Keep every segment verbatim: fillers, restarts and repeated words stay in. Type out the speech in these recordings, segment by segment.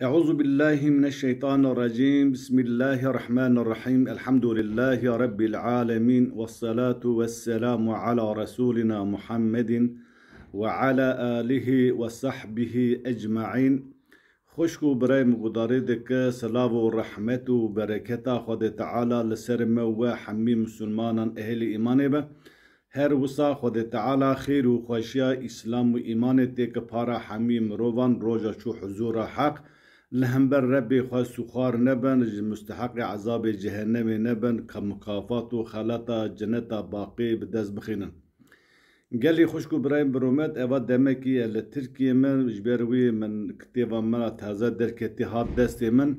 أعوذ بالله من الشيطان الرجيم. بسم الله الرحمن الرحيم. الحمد لله رب العالمين. والصلاة والسلام على رسولنا محمد وعلى آله وصحبه أجمعين. Xwişk û birayê min gudarê dike, silav û rehmet û bereketa Xwedê Teala li ser me û we hemî misilmanan ehlî îmanê be. Her wisa Xwedê Teala xêr û xweşiya Îslam û îmanê têke para hemî mirovan, roja çû huzûra Heq, li hember Rebbê xwe sûxar nebin, ji musteheqê ezabê cehennemê nebin, ka mukafat û xelata ceneta baqî bi dest bixînin. Gelî xwişk û birayên bi rûmet, eva demekî ye li Tirkiyê min, ji ber wî min kitêba min a taze derketî hat destê min.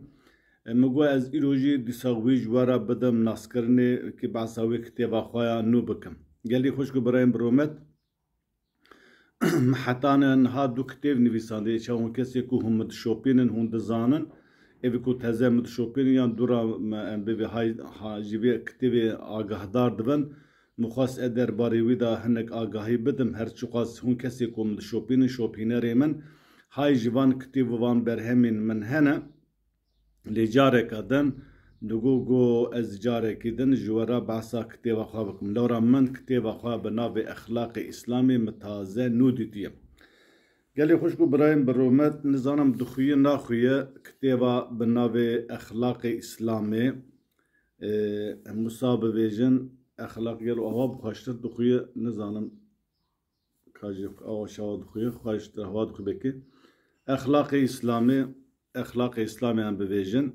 E, min got ez îro jî dîsa wî ji we re bidim naskirinê, ki behsa wê kitêba xwe ya nû bikim. Gelî xwişk û birayên bi rûmet, min heta niha du kitêb nivîsandiye, çawa hûn kesê ku hûn min dişopînin, hûn dizanin. Êvî ku teze min dişopînin, yan dûra me em bivê hay, ha, ji vê kitêbê agahdar dibin. Min xwest e derbarê wî de hinek agahî bidim, her çiqas hûn kesê ku min dişopînin, şopînerê min, hay ji van kitêb û van berhemên min hene. Lê careke din digo, go ez carekî din ji we re behsa kitêba xwe bikim. Lewra min kitêba xwe bi navê Exlaqê Îslamê min taze nû dîtiye. Gelê xwişk û birayên bi rûmet, nizanim dixuye naxuye kitêba bi navê Exlaqê Îslamê, e, em wisa bivêjin, exlaq gelo awa bi xweştir dixuye, nizanim. Ka jî awa şawa dixuye, xweş, rehwa dixuye belkî. Exlaqê Îslamê, Exlaqê Îslamê em bivêjin.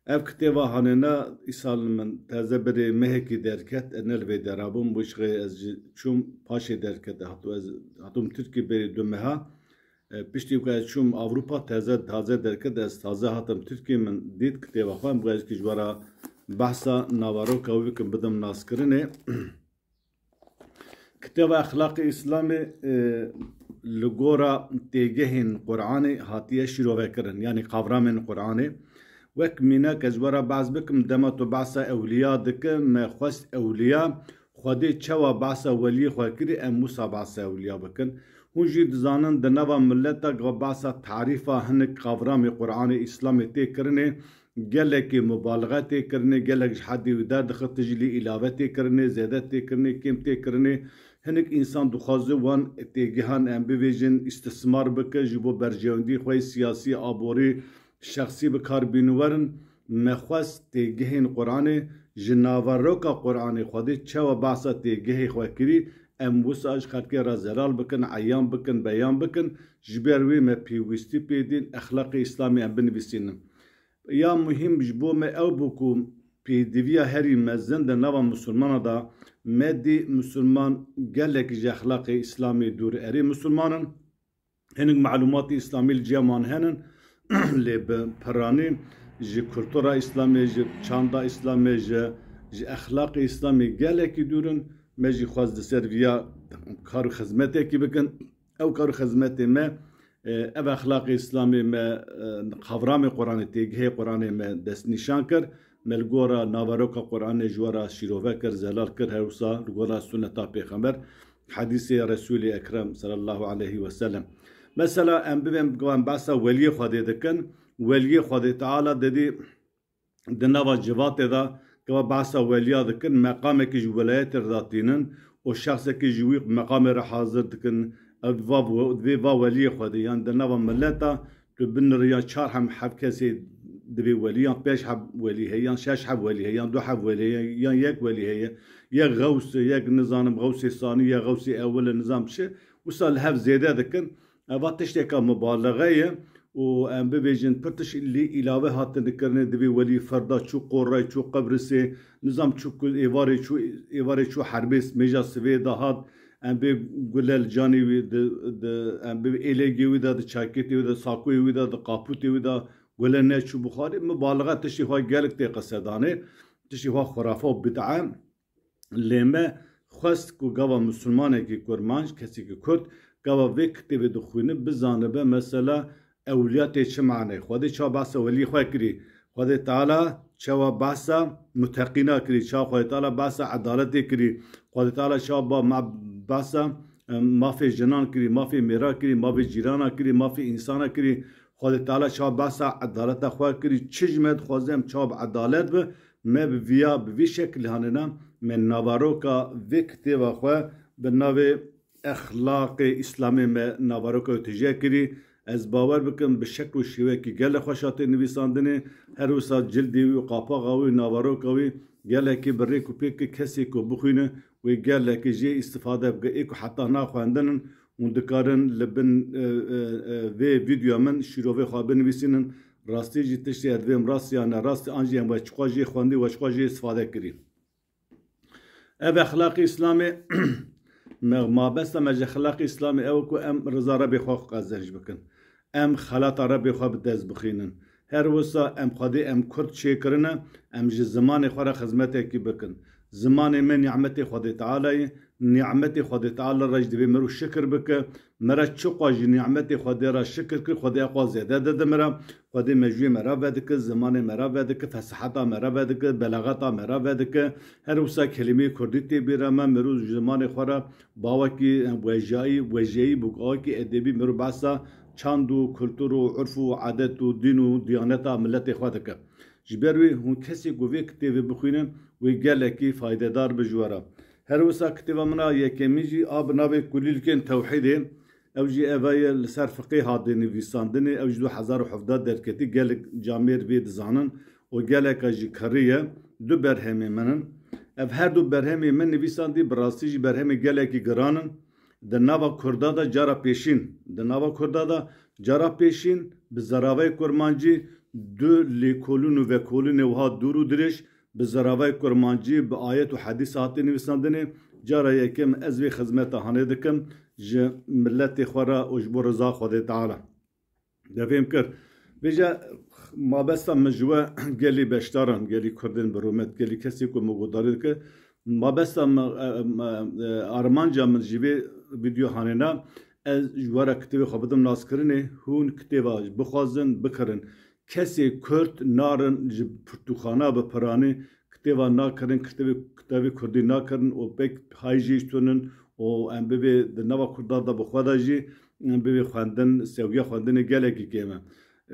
Ev kitêba hanêne îsal min teze berê mehekî derket, e, ne li vê dera bûm, bu şixê ez jî çûm paşê derket, e, hatu ez, hatum Tirkî berê du meha. E, piştî ku ez çûm Ewropa teze, taze derket, ez taze hatim Tirkî min dît kitêba xwe, em bu ez kî ji we re behsa naveroka wî bikim, bidim naskirinê. Kitêba Exlaqê Îslamê, e, li gora têgehên Qur'anê hatiye şîrovekirin, yanî qavramên Qur'anê. Wek mînak ez we re behs bikim, dema tu behsa ewliya dike, me xwest ewliya, Xwedê çawa behsa weliyê xwe kirî, em wisa behsa ewliya bikin. Hûn jî dizanin, di nava mileta ge behsa tarîfa hinek qavramê Qur'anê Îslamê tê kirinê, gelekî mubalixe tê kirinê, gelek ji hedê wî derdixin, tu jî lê îlave tê kirinê, zêde tê kirinê, kêm tê kirinê. Hinek însan dixwaze wan têgihan em bivêjin îstismar bike, ji bo berjewendî xwe yê siyasî, aborî, şexsî bi kar bînin werin. Me xwest têgihên Quranê ji naveroka Quranê Xwedê çawa behsa têgihê xwe kirî, em wisa ji xelkê re zelal bikin, eyan bikin, beyan bikin, ji ber wê me pêwîstî pê dîn, exlaqê Îslamê em binivîsînin. Ya muhîm ji bo me ew bû ku pêdiviya herî mezin di nava misilmana de me dî misilman gelek ji exlaqê Îslamê dûr. Erê misilman in, hinek malûmatê Îslamî li cem wan henin, lê bi piranî ji kultura Îslamê, ji çanda Îslamê, ji, ji exlaqê Îslamê gelekî dûr in. Me jî xwest di ser viya kar û xizmetekî bikin. Ew kar û xizmetê me, e, ev exlaqê Îslamê me, e, qavramê Quranê, têgihê Quranê me destnîşan kir. Me li gora naveroka Quranê ji we re şîrove kir, zelal kir, her wisa li gora sunneta Pêxember, hedîsê Resûlê Ekrem sallallahu aleyhi ve sellem. Mesela em bibên, em behsa weliyê Xwedê dikin. Weliyê Xwedê Teala dedî di nava civatê de gava behsa weliya dikin, meqamekî ji welayetê re datînin û şexsekî ji wî meqamê re hazir dikin. Ev va, vê va weliyê Xwedê, yan di nava mileta tu biniriya çar hem heft kesê divê welî, yan pênc heb welî heye, yan şeş heb welî heye, yan du heb welî heye, yan yek welî heye, yek xews e, yek nizanim xewsê sanî, yek xewsê ewil e, nizam çi. Wisa li hev zêde dikin. Eva tişteka mubalexe ye û em bibêjin pir tişt lê îlave hatin dikirinê, divê welî ferda çû Qorey, çû Qibrisê, nizam çû ku êvarê çû, êvarê çû herbê mêja sivê de hat, em bê gule li canê wî di, di, em bê êlêgê wî de, di çakêtê wî de, sakoyê wî de, di qapûtê wî de gule neçû bixwarê. Mubalexe tiştê xwe gelek tê qisedanê, tiştê xwe xurafe û bid'e. Lê me xwest ku gava misilmanekî kurmanc, kesekî kurd, gava vê kitêbê dixwîne, bizanibe mesela ewliya tê çi manê. Xwedê çawa behsa welî xwe kirî. Xwedê Teala çawa behsa muteqîna kirî. Çawa Xwedê Teala behsa edaletê kirî. Xwedê Teala çawa ba-, ma-, behsa, e, mafê jinan kirî, mafê mêra kirî, mafê cîrana kirî, mafê însana kirî. Xwedê Teala çawa behsa edaleta xwe kirî, çi ji me dixwaze em çawa bi edalet bi, me bi viya, bi vî şekilî hanêna, me naveroka vê kitêba xwe bi navê Exlaqê Îslamê me naveroka wê tije kirî. Ez bawer bikim bi şekl û şêwekî gelek xweş hatê nivîsandinê, her wisa cildê wî û qapaxa wî, naveroka wî gelekî bi rêk û pêk e, kesê ku bixwîne wê gelekî jê îstifade bike. Ê ku heta naxwendin in û dikarin li bin, e, e, e, vê vîdyoya min şîrovê xwe binivîsînin. Rastî jî tiştê ez divêm rast ya ne rast, an jî em we çiqas jê xwendî, we çiqas jê îstifade kirî. Ev exlaqê Îslamê, me, mabesta me ji exlaqê Îslamê ew ku em riza Rebê xwe qezenc bikin. Em xelata Rebê xwe bi dest bixînin. Her wisa em Xwedê em Kurd çêkirine, em ji zimanê xwe re xizmetekî bikin. Zimanê me nîmetê Xwedê Teala ye, nîmetê Xwedê Teala re jî divê mirov şikir bike. Me re çiqas ji nîmetê Xwedê re şikir kir, Xwedê eqwa zêde dide me re. Xwedê mejûyê me re vedike, zimanê me re vedike, fesaheta me re vedike, belaxeta me re vedike. Her wisa kelîmeyê kurdî tê bîra me, mirov ji zimanê xwe re bawekî wejayî, wejeyî bi awekî edebî mirov behsa çand û kultur û urf û adet û dîn û diyaneta miletê xwe dike. Ji ber wê hûn kesê ku vê kitêbê bixwînin, wê gelekî faydedar bi ji we re. Her wisa kitêba min a yekemîn jî a bi navê Kulîlkên Tewhîdê. Ew jî eve ye li ser fiqê hate nivîsandinê, ew ji du hezar û hevdeh derketî, gelek camêr vê dizanin û geleka jî kirî ye. Du berhemê min in. Ev her du berhemê min nivîsandî, bi rastî jî berhemê gelekî giran in. Di nava Kurda de cara pêşîn, di nava Kurda de cara pêşîn bi zeravayê kurmancî du lêkolîn û vekolînê wiha dûr û dirêj bi zeravayê kurmancî, bi ayet û hedîs hatî nivîsandinê. Cara yekem ez vê xizmeta hanê dikim ji miletê xwe re û ji bo riza Xwedê Teala. Devêm kir. Vêje mabesta min ji we gelî beşdaran, gelî Kurdên bi rûmet, gelî kesê ku min guhdarî dike, mabesta min, e, e, e, armanca min ji vê vîdeo hanêna, ez ji we re kitêbê xwe bidim naskirinê, hûn kitêba bixwazin, bikirin. Kesê Kurd narin ji pirtûkxana bi piranî kitêba nakirin, kitêbê, kitêbê kurdî nakirin û pek hay jî tunin û em bibê di nava Kurdan de bi xwe de jî, em bibê xwendin, sewiya xwendinê gelekî kêm e.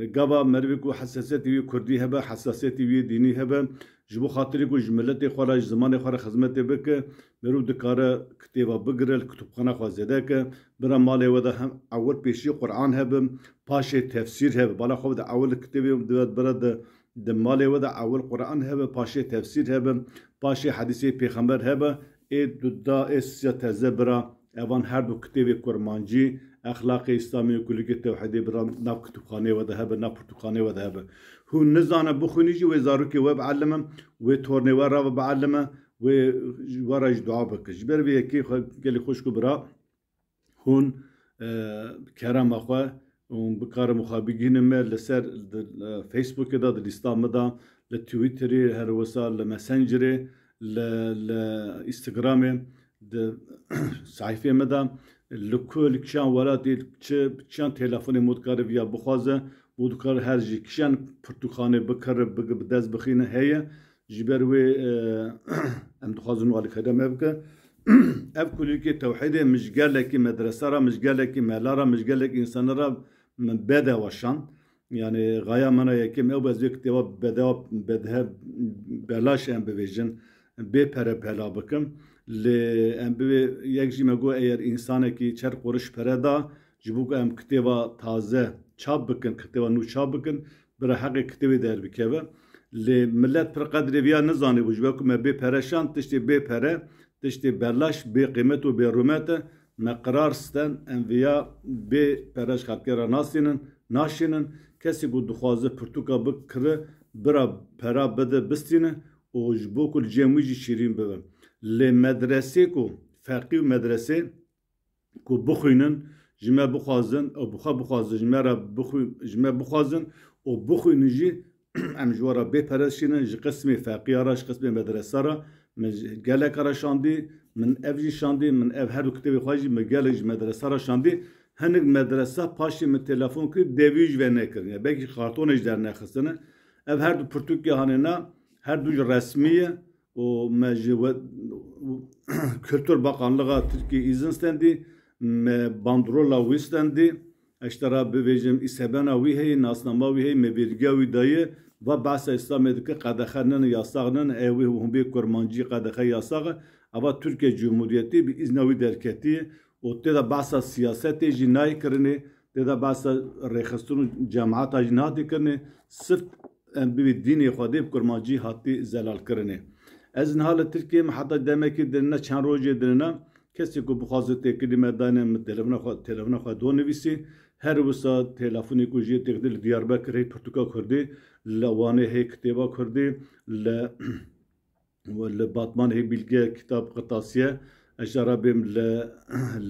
Gava merivê ku hesasiyetê wî kurdî hebe, hesasiyetê wî dînî hebe, ji bo xatirê ku ji miletê xwe re, ji zimanê xwe re xizmetê bike, mirov dikare kitêba bigire, li kutubxana xwe zêde ke, bira malê we de hem ewil pêşî Quran hebe, paşê tefsîr hebe. Bala xwe de ewil kitêbê di bira de Di malê we de ewil Quran hebe, paşê tefsîr hebe, paşê hedîsê pêxember hebe, ê du da ê siya teze bira, evan her du kitêbê kurmancî, Exlaqê Îslamê û Kulîlkê Tewhîdê bira nav kitûbxaneyê we de hebe, nav pirtûkxaneyê we de hebe. Hûn nizane bixwînî jî wê zarokê we bielime, wê tornê we re bielime, wê ji we re jî dua bike. Ji ber vê yekê xwe gelî xwişk û bira, hûn, e, kerema xwe, hûn bikarin xwe bigihînin me li ser, di, e, Facebookê de, di lîsta min de, li Twitterê, her wisa li Messengerê, li, li Instagramê, di sehîfê min de, li ku, li kîjan welatê, çi, çiyan telefonê min dikare viya bixwaze, û dikare her jî kîjan pirtûkxanê bikare, bi, bi dest bixîne heye. Ji ber wê, e, em dixwazin û alîkariya me bike. Ev kulîlkê tewhîdê min ji gelekî medresa re, min ji gelekî mela re, min ji gelekî însana re min bedewa şand. Yani gaya min a yekem ew, ez vê kitêba bedewa, bedehe, belaş em bibêjin, bê pere pela bikim. Lê em bibê, yek jî me got, eger însanekî çer quriş pere da, ji bo ku em kitêba taze çap bikin, kitêba nû çap bikin, bira heqê kitêbê derbikeve. Lê milet pir qedrê viya nizanîbû, ji ber ku me bê pere şand, tiştê bê pere, tiştê belaş, bê qîmet û bê rûmet e. Me qirar sten, em viya bê pere ji xelkê re nasînin, naşînin. Kesê ku dixwaze pirtûka bikire, bira pera bide, bistîne û ji bo ku li cem wî jî şîrîn bibe. Lê medresê ku, feqî û medresê, ku bixwînin, ji me bixwazin û bi xwe bixwazin, ji me re bixwîn, ji me bixwazin û bixwînin jî, em ji we re bê pere şînin, ji qismê feqiya re, ji qismê medresa re, min ji geleka re şandî, min ev jî şandî, min ev her du kitêbê xwe jî, min gelek ji medresa re şandî. Hinek medresa paşê min telefon kir, devî ji ve nekirin. Ya belkî kartonê ji dernexistine. Ev her du pirtûkê hanêna, her du jî resmî ye. û me ji we, Kültür Bakanlığa Tirkiye îzin stendî, me bandrola wî stendî, Eştera bivêjim, îsebena wî heye, nasnama wî heye, me vêrgiya wî daye, va behsa Îslamê dike, qedexe nin, yasax nin, ew ê hûn bê kurmancî qedexe yasax e. Eva Tirkiye Cumhuriyetî bi îzna wî derketiye û tê de behsa siyasetê jî nayê kirinê, tê de behsa rêxistin û cemaeta jî nahatiye kirinê. Sift em bivê dînê Xwedê bi kurmancî hatî zelal kirinê. Ez niha li Tirkiyê me heta demekî dinine, çend rojê dinine, kesê ku bixwaze têkilî me dane, min telefona xwe, telefona xwe do nivîsî. Her wisa telefonê ku jê têkilî li Diyarbekir hey pirtûka kurdî, li Wanê hey kitêba kurdî, li, li Batmanê hey bîlge kitab qirtasiye. Ez jara bêm li,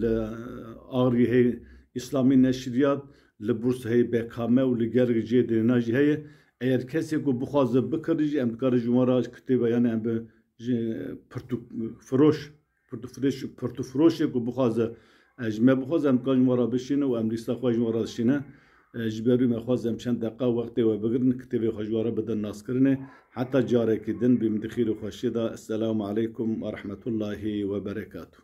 li Agirî hey Îslamî neşriyat, li Bûrs hey Bekame û li gelek jê dinêna jî heye. Eger kesê ku bixwaze bikirî jî, em dikarin ji wan re kitêba, yani em bi ji pirtûk firoş, pirtûfiroş, pirtûfiroşê ku bixwaze, e, ji me bixwaze, em dikarin ji wan re bişînin û em lîsta xwe ji wan re dişînin. E, ji ber wî me xwest em çend deqa wextê we bigirin, kitêbê xwe ji wan re bidin naskirinê. Heta carekî din, bî min di xêr û xweşiyê de. Esselamu aleykum ve rahmetullahi ve berekatuh.